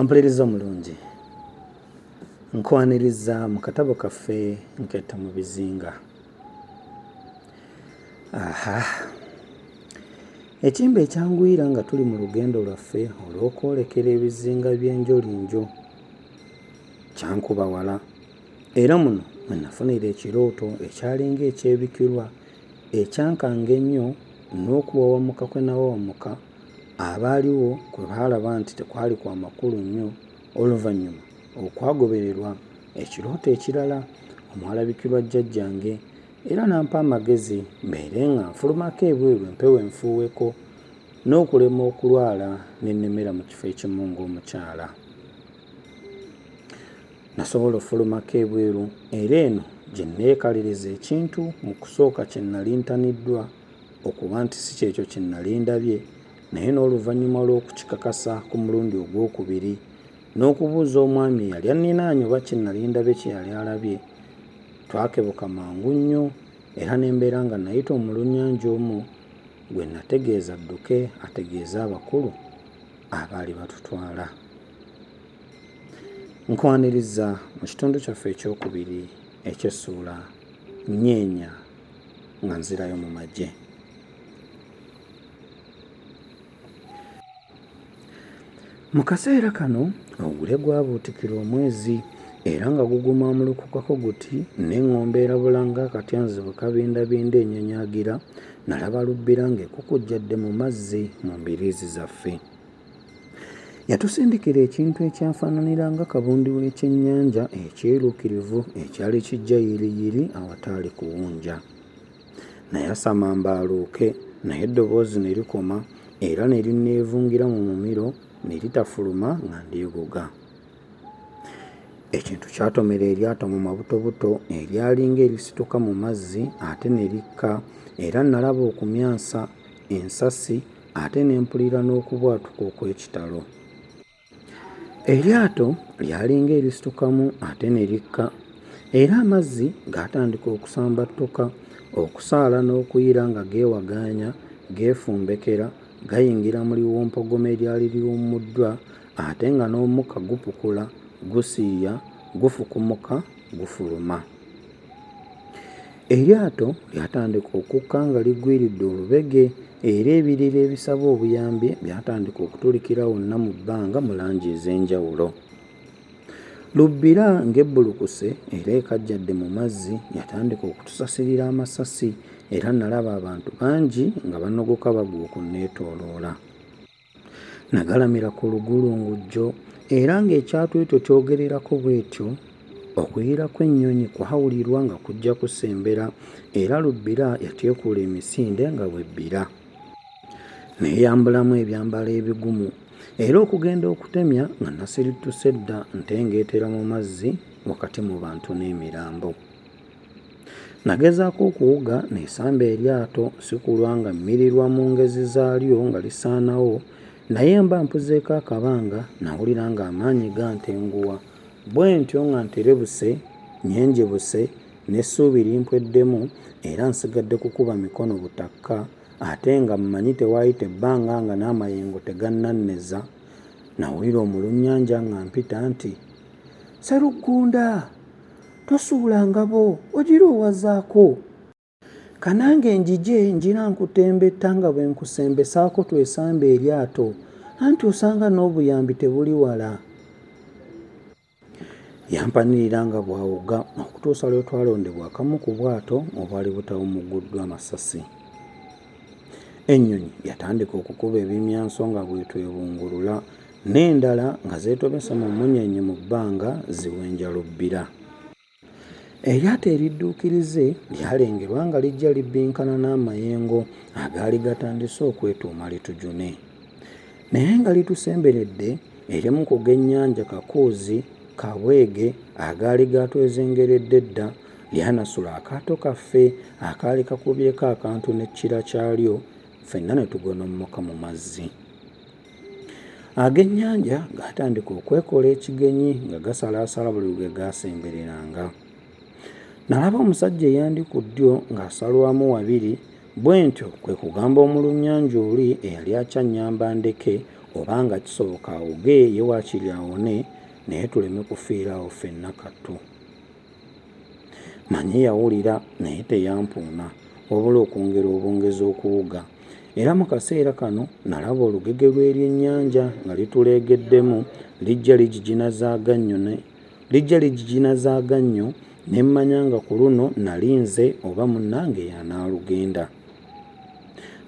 Ampuliriza omulungi, nkwaniriza mu katabo kaffe Nketta mu Bizinga. Aha! Ekimbe ekyanguyira nga tuli mu lugendo lwaffe olw'okwolekera ebizinga by'Enjolinjo kyankuba wala era muno mwe nafunira ekirooto ekyalinga eky'ebikirwa ekyankanga ennyo n'okuwawamuka kwe nawawamuka abaaliwo kwe baalaba nti tekwali kwa makulu nnyo oluvannyuma okwagobererwa ekirooto ekirala omwalabikirwa jjajjange era n'ampa amagezi mbeere nga nfulumako ebweru empewo enfuuweko n'okulema okulwala ne nnemera mu kifo ekimu ng'omukyala. Nasobola ofulumako ebweru era eno gye nneekaliriza ekintu mu kusooka kye nnali ntaniddwa okuba nti si kyekyo kye nnali ndabye naye n'oluvannyuma lw'okukikakasa ku mulundi ogwokubiri n'okubuuza omwami eyali anninaanye oba kye nnali ndabye kye yali alabye, twakebuka mangu nnyo era ne mbeera nga nayita omulunnyanja omu gwe nategeeza adduke ategeeze abakulu abaali batutwala. Nkwaniriza mu kitundu kyaffe ekyokubiri eky'essuula Nnyeenya nga nzirayo mu magye. Mu kaseera kano ogule gwabuutikira omwezi era nga gugumaamulukukako guti n'eŋŋombe erabula ng'akatyanzi bwe kabindabinda enyanyaagira, nalaba lubbira ng'ekukujjadde mu mazzi mu mbiriizi zaffe. Yatusindikira ekintu ekyafaananira nga kabundi w'ekyennyanja ekyeruukirivu ekyali kijja yiriyiri awataali kuwunja. Nayasama mbaaluuke naye eddoboozi ne likoma era ne linneevungira mu mumiro ne litafuluma nga ndyegoga. Ekintu kyatomera eryato mu mabutobuto eryalinga erisituka mu mazzi ate ne likka era nalaba okumyansa, ensasi ate ne mpulira n'okubwatuka okw'ekitalo. Eryato lyalinga erisitukamu ate ne likka era amazzi gaatandika okusambattuka, okusaala n'okuyira nga geewagaanya, geefumbekera, gayingira mu liwompogoma eryali liwummuddwa ate nga n'omukka gupukula, gusiiya, gufukumuka, gufuluma. Eryato lyatandika okukka nga ligwiridde olubege era ebiriro ebisaba obuyambi byatandika okutulikira wonna mu bbanga mu langi ez'enjawulo. Lubbira ng'ebbulukuse era ekajjadde mu mazzi yatandika okutusasirira amasasi era nalaba abantu bangi nga banogoka bagwa okunneetooloola. Nagalamira ku lugulungujjo era ng'ekyatwetwe kyogererako bw'etyo. Okuyira kw'ennyonyi kwawulirwa nga kujja kusembera era Lubbira yatyekuula emisinde nga bw'ebbira. Neeyambulamu ebyambalo ebigumu era okugenda okutemya nga nasirittuse dda ntengeetera mu mazzi wakati mu bantu n'emirambo. Nagezaako okuwuga neesambe eryato sikulwa nga mmirirwa mu ngezi zaalyo nga lisaanawo naye mba mpuzeeko akabanga nawulira ng'amaanyi gantenguwa bwentyo nga nterebuse, nnyenjebuse n'essuubi limpweddemu era nsigadde kukuba mikono butakka ate nga mmanyi tewaayite bbanga nga n'amayengo tegannanneza. Nawulira omulunnyanja ng'ampita nti, Sseruggunda! Tosuula ngabo ogira owazaako. Ka nange njije ngira nkutembetta nga bwe nkusembesaako twesambe eryato anti osanga n'obuyambi tebuli wala. Yampanirira nga bw'awuga okutuusa lwe twalondebwa akamu ku bwato obwali butawummuguddwa masasi. Ennyonyi yatandika okukuba ebimyanso nga bw'etwebungulula n'endala nga zeetobese mu mmunyeenye mu bbanga ziwenja lubbira. Eryato eridduukirize lyalengerwa nga lijja libbinkana n'amayengo agaali gatandise okwetuuma litujune. Naye nga litusemberedde, erimu ku g'ennyanja Kakuuzi Kabwege agaali gatwezengeredde edda lyanasula akaato kaffe akaali kakubyeko akantu n'ekkira kyalyo ffenna ne tugonommoka mu mazzi. Ag'ennyanja gaatandika okwekola ekigenyi nga gasalaasala buli lwe gaasembereranga. Nalaba omusajja eyandi ku ddyo ng'asalwamu wabiri bwentyo kwe kugamba omulunnyanja oli eyali akyannyamba ndeke oba nga kisoboka awuge ye waakiri awone naye tuleme kufiira awo ffenna kattu. Mmanyi yawulira naye teyampuuna wabula okwongera obwongezi okuwuga era mu kaseera kano nalaba olugege lw'eryennyanja nga lituleegeddemu lijja lijja lijigina agannyo ne mmanya nga ku luno nali nze oba munnange y'anaalugenda.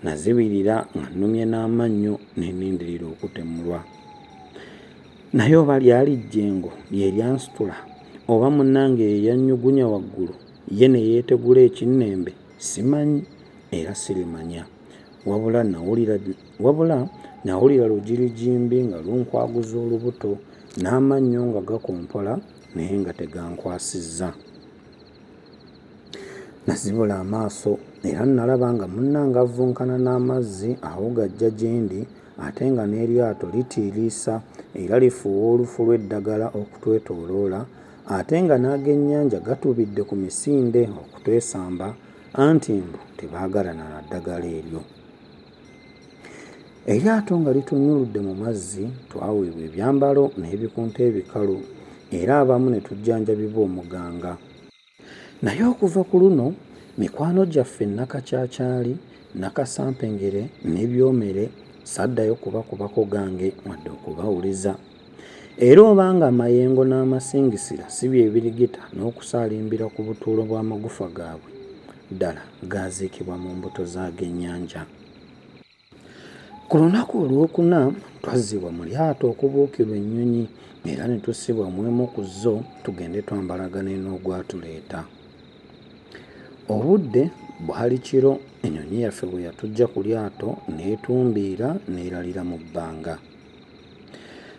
Nazibirira nga nnumye n'amannyo ne nnindirira okutemulwa. Naye oba lyali jjengo lye lyansitula oba munnange ye yannyugunya waggulu ye ne yeetegula ekinnembe simanyi era sirimanya. Wabula nawulira wabula nawulira lugirigimbi nga lunkwaguza olubuto n'amannyo nga gakompola naye nga tegankwasizza. Nazibula amaaso era nalaba nga munnange avvunkana n'amazzi awuga ajja gye ndi ate nga n'eryato litiiriisa era lifuuwa olufu lw'eddagala okutwetooloola ate nga n'agennyanja gatubidde ku misinde okutwesamba anti mbu tebaagalana na ddagala eryo. Eryato nga litunnyuludde mu mazzi twaweebwa ebyambalo n'ebikunta ebikalu era abamu ne tujjanjabibwa omuganga. Naye okuva ku luno mikwano gyaffe Nnakacaacaali, Nnakasampengere ne Byomere saddayo kubakubako gange wadde okubawuliza. Era oba nga amayengo n'amasingisira si bye birigita n'okusaalimbira ku butuulo bw'amagufa gaabwe, ddala gaaziikibwa mu mbuto z'agennyanja. Ku lunaku olwokuna twazzibwa mu lyato okubuukirwa ennyonyi era ne tussibwa mu emu ku zo tugende twambalagane n'ogwatuleeta. Obudde bwali kiro ennyonyi yaffe bwe yatuggya ku lyato n'etumbiira n'eralira mu bbanga.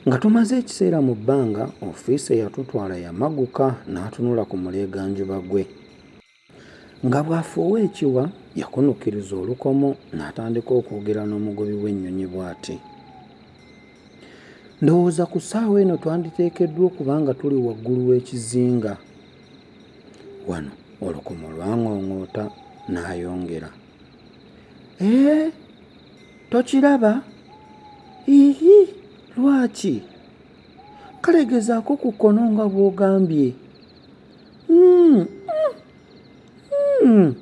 Nga tumaze ekiseera mu bbanga, ofiisa eyatutwala yamaguka n'atunula ku muleeganjuba gwe. Nga bw'afuuwa ekiwa, yakunukkiriza olukomo n'atandika okwogera n'omugobi w'ennyonyi bw'ati. Ndowooza ku ssaawa eno twanditeekeddwa okuba nga tuli waggulu w'ekizinga. Wano olukomo lwang'oŋoota n'ayongera. Ee, tokiraba? Ihi, lwaki? Kale gezaako ku kkono nga bw'ogambye. Mm, mm,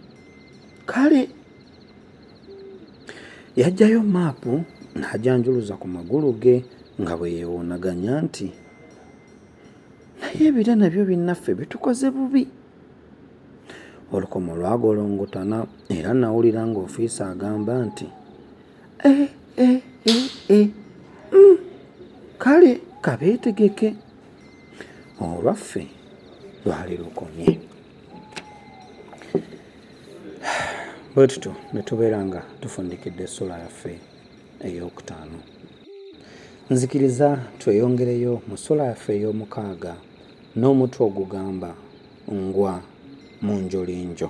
kale yaggyayo maapu n'agyanjuluza ku magulu ge nga bwe yeewuunaganya nti naye ebire nabyo binnaffe bitukoze bubi. Olukomo lwagolongotana era nawulira ng'ofiisa agamba nti e e e e mm, kale kabeetegeke. Olwaffe lwali lukomye. Bwe tutyo ne tubeera nga tufundikidde essula yaffe ey'okutaano. Nzikiriza tweyongereyo mu ssula yaffe ey'omukaaga n'omutwe ogugamba Ngwa mu njolinjo.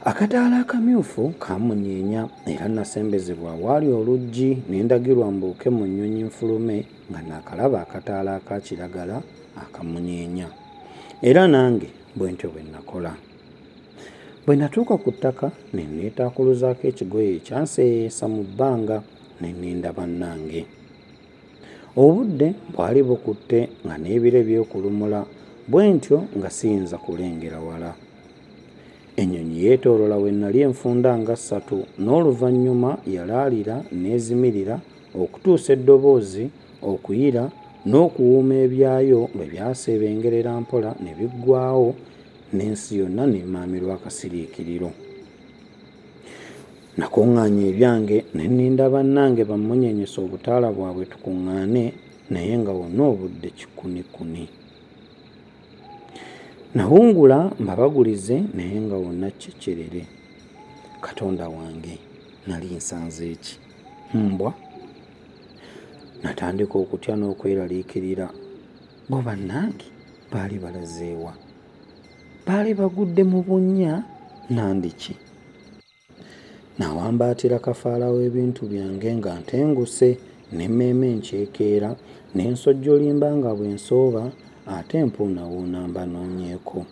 Akataala akamyufu kaamunyeenya era nasembezebwa awaali oluggi ne ndagirwa mbuuke mu nnyonyi nfulume nga naakalaba akataala aka kiragala akamunyeenya. Era nange bwentyo bwe nakola. Bwe natuuka ku ttaka ne neetaakuluzaako ekigoye ekyanseeyeeyesa mu bbanga ne nninda bannange. Obudde bwali bukutte nga n'ebire byekulumula bwentyo nga siyinza kulengera wala. Ennyonyi yeetoolola we nnali enfunda nga ssatu n'oluvannyuma yalaalira n'ezimirira okutuusa eddoboozi, okuyira n'okuwuuma ebyayo bwe byaseebengerera mpola ne biggwaawo n'ensi yonna n'emaamirwa akasiriikiriro. Nakuŋŋaanya ebyange ne nninda bannange bammunyeenyese obutaala bwabwe tukuŋŋaane naye nga wonna obudde kikunikuni. Nawungula mbabagulize naye nga wonna ccecerere. Katonda wange nali nsanze ki? Mbwa? Natandika okutya n'okweraliikirira. Bo bannange baali balaze wa? Baali bagudde mu bunnya nandiki? Nawambaatira kafaala w'ebintu byange nga ntenguse n'emmeeme nkyekeera ne nsojjolimba nga bwe nsooba ate mpuunawuuna mbanoonyeeko.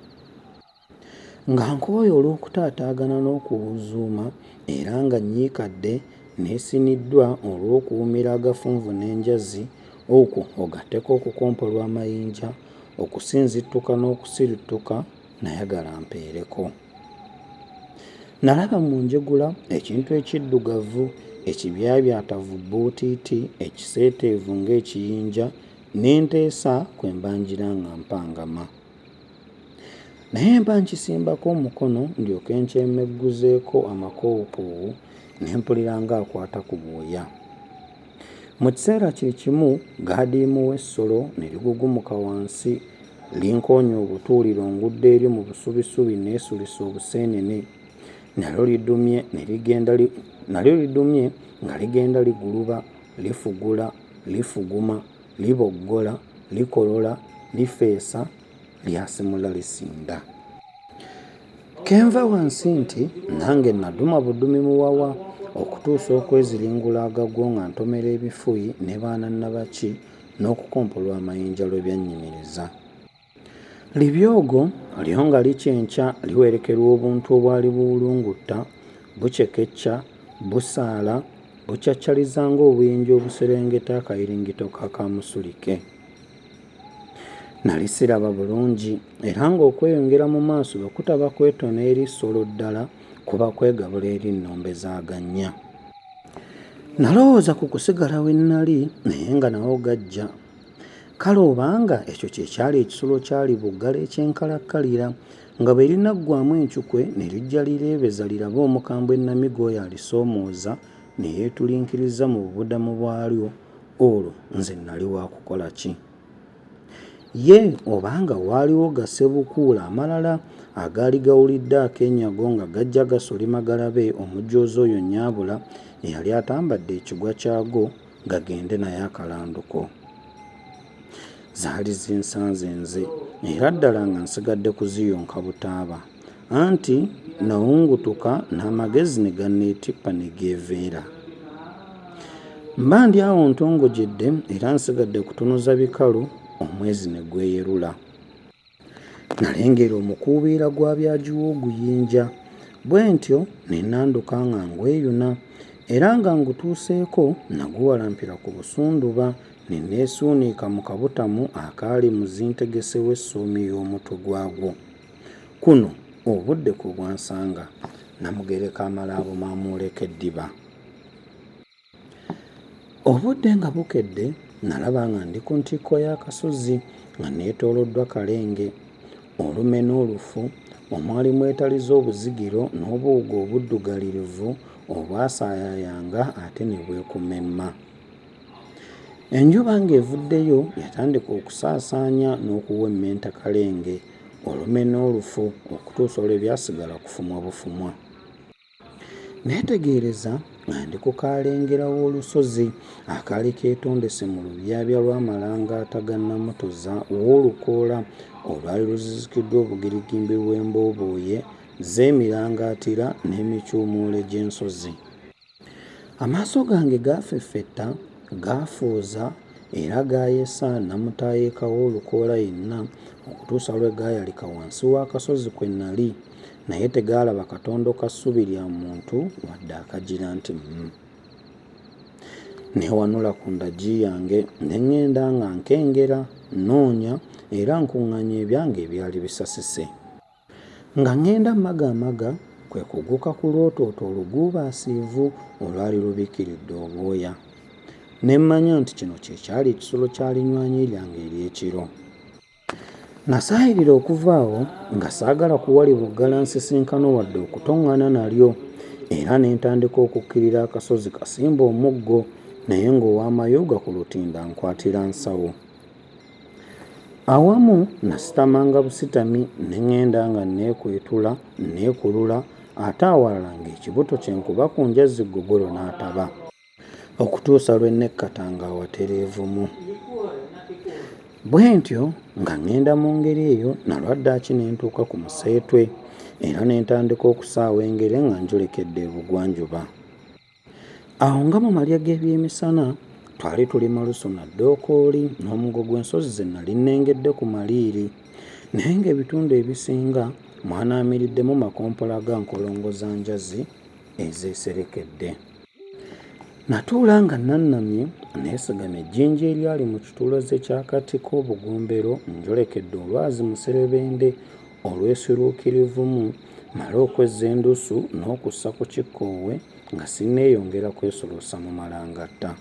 Nga nkooye olw'okutaataagana n'okuwuuzuuma era nga nnyiikadde Neesiniddwa olw'okuwumira agafunvu n'enjazi, okwo ogatteko okukompolwa amayinja, okusinzittuka n'okusiruttuka, nayagala mpeereko. Nalaba mu njegula ekintu ekiddugavu, ekibyabyatavu bbuutiiti, ekiseeteevu ng'ekiyinja, ne nteesa kwe mba ngira nga mpangama. Naye mba nkisimbako omukono ndyoke nkyemegguzeeko amakoowukoowu ne mpulira ng'akwata ku bwoya. Mu kiseera kye kimu gaadiimuwa essolo ne ligugumuka wansi linkoonye obutuuliro ngudde eri mu busubisubi nneesulise obuseenene. Nalyo lidumye ne ligenda nalyo lidumye nga ligenda liguluba, lifugula, lifuguma, liboggola, likolola, lifeesa, lyasimula lisinda. Kenva wansi nti nange naduma budumi muwawa okutuusa okweziringula agagwo nga ntomera ebifuyi ne baanannabaki n'okukompolwa amayinja lwe byannyimiriza. Libyogo lyo nga likyenkya liwerekerwa obuntu obwali buwulungutta, bucekecca, busaala, bucaccaliza ng'obuyinja obuserengeta akayiringito ka Kamusulike. Nali siraba bulungi era ng'okweyongera mu maaso bwe kutaba kwetona eri ssolo ddala kuba kwegabula eri nnombe z'agannya. Nalowooza ku kusigala we nnali naye nga nawo gajja. Kale obanga ekyo kye kyali ekisulo kya Libuggala eky'enkalakkalira, nga bwe linaggwaamu encukwe ne lijja lireebeza lirabe omukambwe nnamiga oyo alisoomooza ne yeetulinkiriza mu bubudamu bwalyo, olwo nze nnali wa kukola ki? Ye oba nga waaliwo ga ssebukuula amalala agaali gawulidde akenyago nga gajja gasolima galabe omujoozi oyo nnyabula eyali atambadde ekigwa kyago gagende naye akalanduko. Zaali zinsanze nze era ddala nga nsigadde kuziyonka butaaba. Anti nawungutuka n'amagezi ne ganneetippa ne geeveera. Mba ndi awo ntongojedde era nsigadde kutunuza bikalu, omwezi ne gweyerula. Nalengera omukuubiira gwa Byagiwa oguyinja, bwentyo ne nnanduka nga ngweyuna era nga ngutuuseeko naguwalampira ku busunduba ne neesuuniika mu kabutamu akaali mu zintegese w'essoomi y'omutwe gwagwo. Kuno obudde kwe bwansanga, Namugereka amalaabo maamuuleko eddiba. Obudde nga bukedde nalaba nga ndi ku ntikko y'akasozi nga neetooloddwa kalenge, olume n'olufu omwali mwetalize obuzigiro n'obuwuga obuddugalirivu obwasaayaayanga ate ne bwekumemma. Enjuba ng'evuddeyo yatandika okusaasaanya n'okuwemmenta kalenge, olume n'olufu okutuusa lwe byasigala kufumwa bufumwa. Neetegereza nga ndi ku kalengera w'olusozi akaali keetondese mu lubyabya lw'amalangaata ga Nnamutoza w'olukoola olwali luzizikiddwa obugirigimbi bw'emboobooye z'emirangaatira n'emicuumuule gy'ensozi. Amaaso gange gaafeffetta, gaafuuza era gaayesa nnamutaayiika w'olukoola yenna okutuusa lwe gaayalika wansi w'akasozi kwe nnali naye tegaalaba katondo ka ssubi lya muntu wadde akagira nti mm. Neewanula ku ndagi yange ne ŋŋenda nga nkengera, nnoonya era nkuŋŋaanya ebyange ebyali bisasise. Nga ŋŋenda mmagaamaga, kwe kugguka ku lwotooto oluguubaasiivu olwali lubikkiridde obwoya. Ne mmanya nti kino kye kyali ekisulo kya linywanyi lyange ery'ekiro. Nasaayirira okuva awo nga saagala kuwa Libuggala nsisinkano wadde okutoŋŋana nalyo era ne ntandika okukkirira akasozi kasimbe omuggo naye ng'ow'amayuuga ku lutindo ankwatira nsawo. Awamu nasitamanga busitami ne ŋŋenda nga nneekwetula, nneekulula ate awalala ng'ekibuto kye nkuba ku njazzi ggogolo n'ataba. Okutuusa lwe nekkatanga awatereevumu. Bwentyo nga ŋŋenda mu ngeri eyo nalwa ddaaki ne ntuuka ku museetwe era ne ntandika okusaawa engere nga njolekedde ebugwanjuba. Awo nga mu malya g'ebyemisana, twali tuli malusu na ddookooli n'omugo gw'ensozi ze nnali nnengedde ku maliiri, naye ng'ebitundu ebisinga mwanaamiriddemu makompola ga nkolongo za njazi ezeeserekedde. Natuula nga nnannamye, neesigamye ejjinja eryali mu kituloze ky'akati k'obugombero njolekedde olwazi Muserebende olwesiruukirivumu, mmale okwezza endusu n'okussa ku kikkoowe nga sinneeyongera kwesolossa mu malangatta.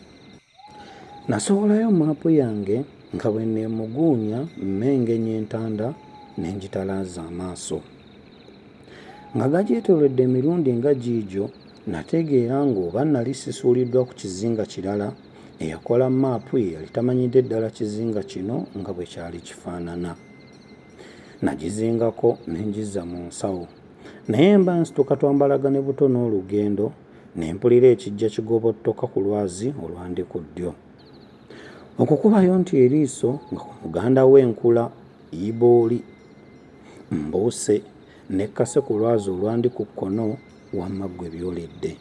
Nasowolayo mmaapu yange nga bwe nneemuguunya mmengenya entanda ne ngitalaaza amaaso. Nga gagyetoolodde emirundi nga giigyo, nategeera ng'oba nnali sisuuliddwa ku kizinga kirala, eyakola mmaapu ye yali tamanyidde ddala kizinga kino nga bwe kyali kifaanana. Nagizingako ne ngizza mu nsawo. Naye mba nsituka twambalagane buto n'olugendo, ne mpulira ekijja kigobottoka ku lwazi olwandi ku ddyo. Okukubayo nti eriiso nga ku muganda w'enkula Ibooli. Mbuuse nekkase ku lwazi olwandi ku kkono wamma ggwe by'olidde.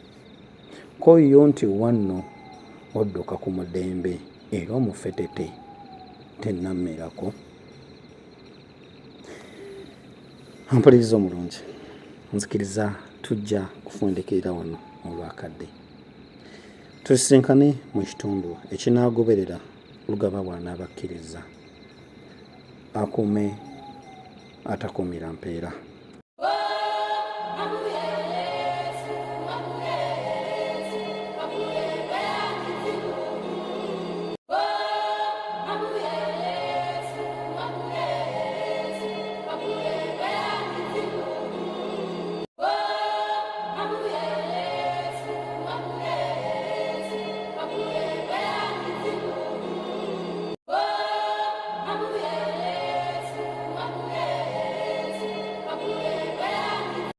Ko yo nti wanno odduka ku mudembe era omufetete tennammerako. Ampuliriza omulungi, nzikiriza tujja kufundiikirira wano olwakadde. Tusisinkane mu kitundu ekinaagoberera Lugaba bw'anaaba akkirizza. Akuume atakuumira mpeera.